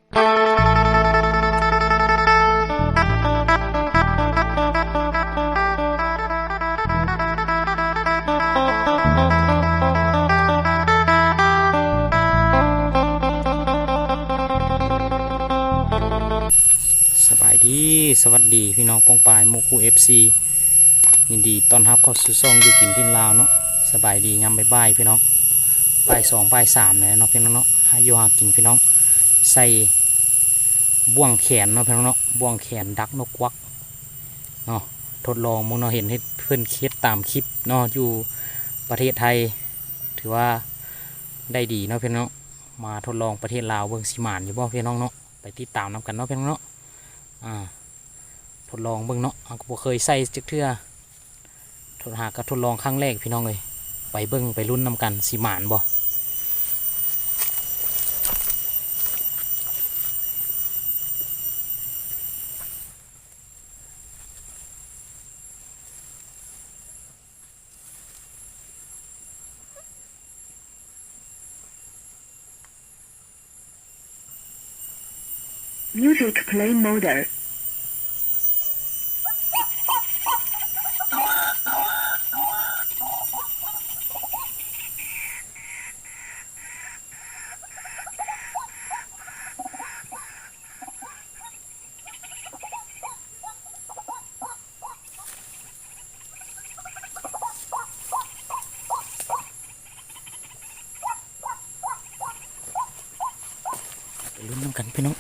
ສະບາຍດີ ສະຫວັດດີ ພີ່ນ້ອງປ້ອງປາຍ ໝູ່ຄູ່ ເອັຟຊີ ຍິນດີຕ້ອນຮັບເຂົ້າສູ່ຊ່ອງຢູ່ກິນຖິ່ນລາວເນາະ. ສະບາຍດີຍາມບ່າຍໆ ພີ່ນ້ອງ ບ່າຍສອງ ບ່າຍສາມແລ້ວເນາະ ພີ່ນ້ອງເນາະ. ຫາຢູ່ຫາກິນ ພີ່ນ້ອງ ໃສ່ບ່ວງແຂນເນາະ ພີ່ນ້ອງເນາະ, ບ່ວງແຂນດັກນົກກວັກເນາະ. ທົດລອງເບິ່ງເນາະ ເຫັນເຮັດ ເພິ່ນເຮັດຕາມຄລິບເນາະ ຢູ່ປະເທດໄທ ຖືວ່າໄດ້ດີເນາະ ພີ່ນ້ອງ. ມາທົດລອງປະເທດລາວເບິ່ງ ຊິໝານຢູ່ບໍ່ ພີ່ນ້ອງເນາະ. ໄປຕິດຕາມນຳກັນເນາະ ພີ່ນ້ອງເນາະ. ອ່າ ທົດລອງເບິ່ງເນາະ ເຮົາກໍບໍ່ເຄີຍໃສ່ຈັກເທື່ອ. ທົດ ຫາກໍທົດລອງຄັ້ງແລກ ພີ່ນ້ອງເອີຍ. ໄປເບິ່ງ ໄປລຸ້ນນຳກັນ ຊິໝານບໍ່. ไปลุ้นนำกันพี่น้อง